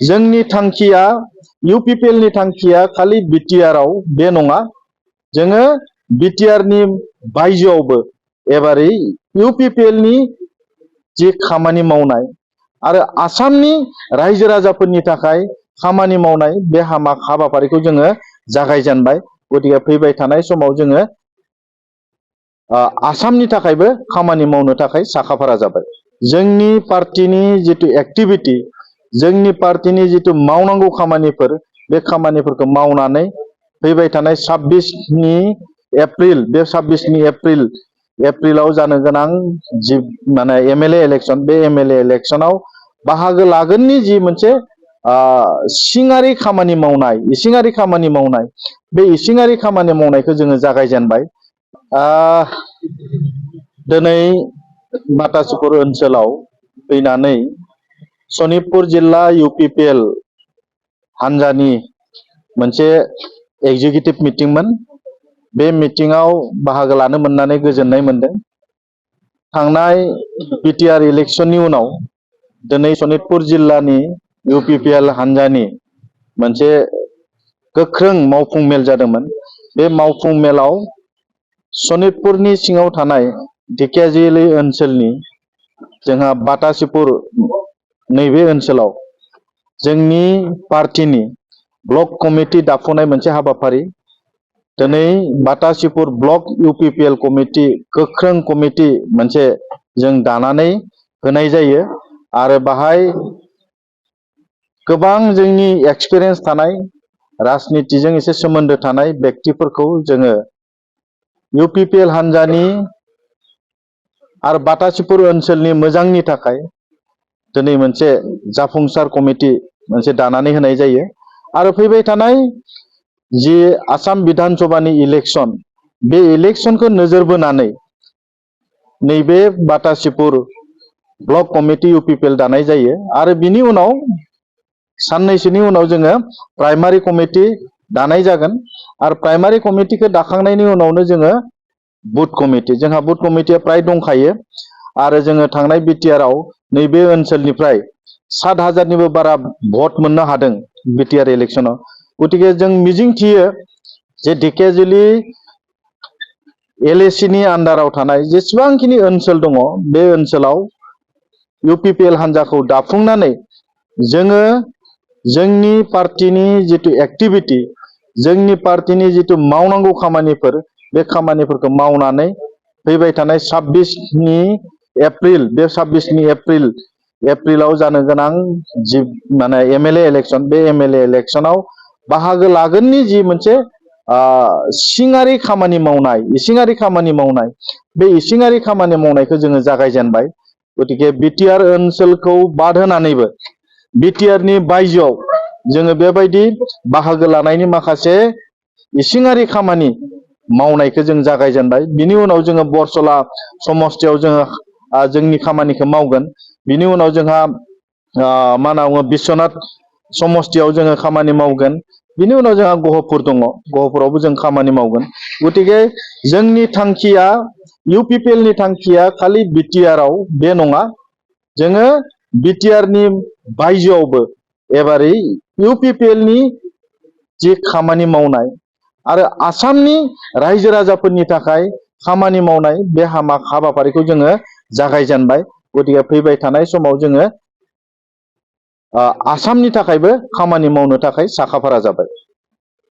जोंनि थांखिया इउपिपिएल नि थांखिया खालि बिटिआर आव बे नङा, जोङो बिटिआर नि बायजोआवबो एबारै इउपिपिएल नि जि खामानि मावनाय आरो आसामनि रायजो राजाफोरनि थाखाय खामानि मावनाय बे हाबाफारिखौ जोङो जागायजेनबाय। गतिके फैबाय थानाय समाव जोङो आसामनि थाखायबो खामानि मावनो थाखाय साखाफारा जाबाय। जोंनि पार्टीनि जितु एक्टिभिटी, जोंनि पार्टीनि जितु मावनांगौ खामानिफोर, बे खामानिफोरखौ मावनानै फैबाय थानाय 26 एप्रिल, बे 26 एप्रिलाव जानो गोनां जि माने एमएलए इलेक्शन, बे एमएलए इलेक्शनाव बाहागो लागोननि जि मोनसे इसिङारि खामानि मावनाय, बे इसिङारि खामानि मावनायखौ जोङो जागायजेनबाय। दिनै बाटासिपुर ओनसोलाव फैनानै सनितपुर जिल्ला इउपिपिएल हानजानि मोनसे एग्जिकिउटिभ मिटिंमोन। बे मिटिंआव बाहागो लानो मोननानै गोजोननाय मोनदों। थांनाय बिटिआर इलेक्शननि उनाव दिनै सनितपुर जिल्लानि इउपिपिएल हानजानि मोनसे गोख्रों मावफुं मेल जादोंमोन। बे मावफुं मेलाव सनितपुरनि सिङाव थानाय ढेकियाजुलि ओनसोलनि जोंहा बाटासिपुर नैबे ओनसोलाव जोंनि पार्टीनि ब्लक कमिटि दाफुंनाय मोनसे हाबाफारि, दिनै बाटासिपुर ब्लक इउपिपिएल कमिटि, गोख्रों कमिटि मोनसे जों दानानै होनाय जायो आरो बाहाय गोबां जोंनि एक्सपिरियेन्स थानाय, राजनितिजों एसे सोमोन्दो थानाय व्यक्तिफोरखौ जोङो इउपिपिएल हानजानि आरो बाटासिपुर ओनसोलनि मोजांनि थाखाय दिनै मोनसे जाफुंसार कमिटि मोनसे दानानै होनाय जायो। आरो फैबाय थानाय जि आसाम विधान सभानि इलेक्शन, बे इलेक्शनखौ नोजोर बोनानै नैबे बाटासिपुर ब्लक कमिटि इउपिपिएल दानाय जायो आरो बिनि उनाव साननैसोनि उनाव जोङो प्राइमारि कमिटि दानाय जागोन आरो प्राइमारि कमिटिखौ दाखांनायनि उनावनो जोङो बुथ कमिटि, जोंहा बुथ कमिटिया प्राय दंखायो आरो जोङो थांनाय बिटिआरआव नैबे ओनसोलनिफ्राय 7,000निबो बारा भट मोननो हादों बिटिआर इलेक्शनाव। गतिके जों मिजिंथियो जे ढेकियाजुलि एलएसिनि आन्डाराव थानाय जेसेबांखिनि ओनसोल दङ, बे ओनसोलाव इउपिपिएल हानजाखौ दाफुंनानै जोङो जोंनि पार्टीनि जितु एक्टिभिटी, जोंनि पार्टीनि जितु मावनांगौ खामानिफोर, बे खामानिफोरखौ मावनानै फैबाय थानाय 26 एप्रिल, बे 26 एप्रिलाव जानो गोनां जि माने एमएलए इलेक्शन, बे एमएलए इलेक्शनाव बाहागो लागोननि जि मोनसे इसिङारि खामानि मावनाय, बे इसिङारि खामानि मावनायखौ जोङो जागायजेनबाय। गतिके बिटिआर ओनसोलखौ बाद होनानैबो बिटिआर नि बायजोआव जोङो बेबायदि बाहागो लानायनि माखासे इसिङारि खामानि मावनायखौ जों जागायजेनबाय। बिनि उनाव जोङो बरसला समस्तियाव जोङो जोंनि खामानिखौ मावगोन। बिनि उनाव जोंहा मा होनना बुङो बिश्वनाथ समस्तियाव जोङो खामानि मावगोन। बिनि उनाव जोंहा गहपुर दङ, गहपुरावबो जों खामानि मावगोन। गतिके जोंनि थांखिया, इउपिपिएल नि थांखिया खालि बिटिआर आव बे नङा, जोङो बिटिआर नि बायजोआवबो एबारै इउपिपिएल नि जि खामानि मावनाय आरो आसामनि रायजो राजाफोरनि थाखाय खामानि मावनाय, बे हाबाफारिखौ जोङो जागायजेनबाय। गतिके फैबाय थानाय समाव जोङो आसामनि थाखायबो खामानि मावनो थाखाय साखाफारा जाबाय।